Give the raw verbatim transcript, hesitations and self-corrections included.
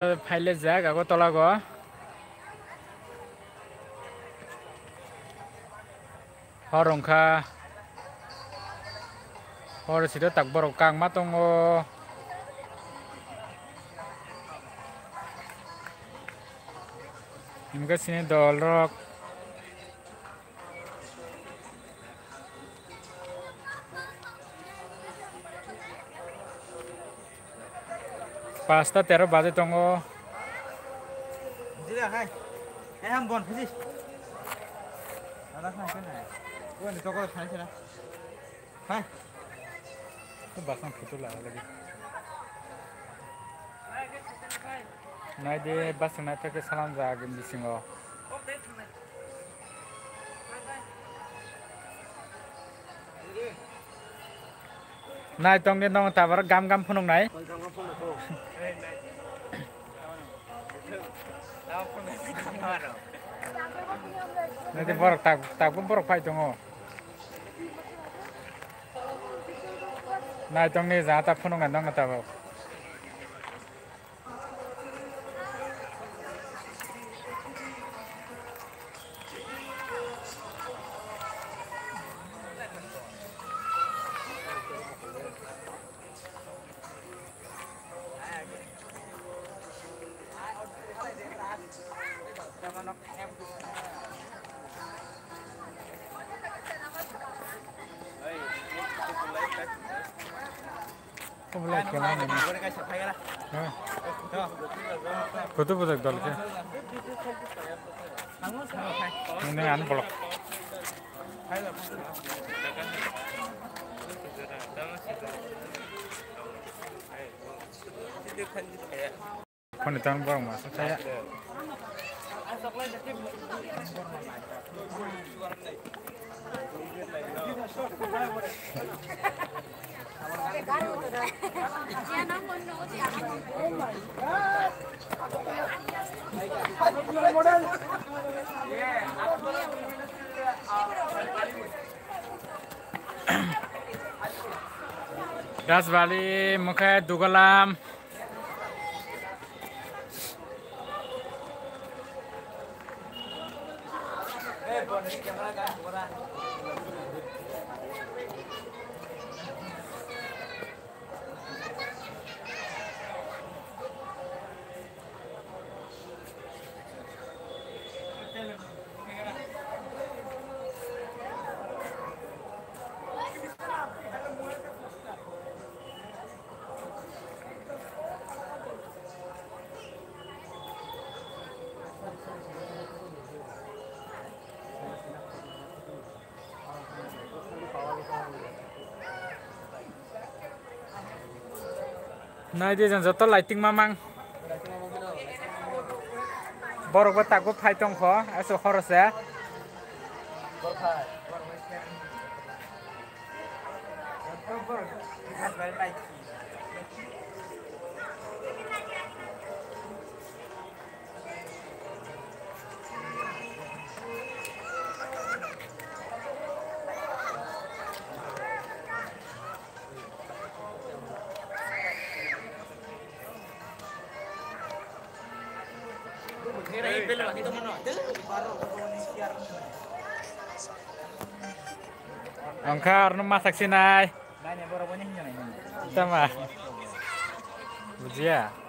Phaile jak Agartala go. Hor wngkha. Hor siro tak borok kangma tongo. Himkhe sini dol rok. Pasta tero baje tongo. Jira hai. Eh, ham bon, phaji. Ada khan khan hai. Bo ni tokol khan sila. Hai. Tu basang photo la lagi. Nai de basang nai thake salam ja agin bisingo. Nai tong de nong tabar gam gam phunuk nai. Nai de borok tak tak borok phai tongo. Nai tong de ja ta phunuk nai nong tabar. Obolai kemana ni? Hah? Kutu bujak dol ke? Ini anu bolok. Phone tang borok masa saya. Rajbali, Mukhe, Dugalam. Nai di jang joto lighting mamang. Borok bo tak bo phai tong kho, aswk khoro se. Wngkha arno masak sinai. Tama. Bujiya.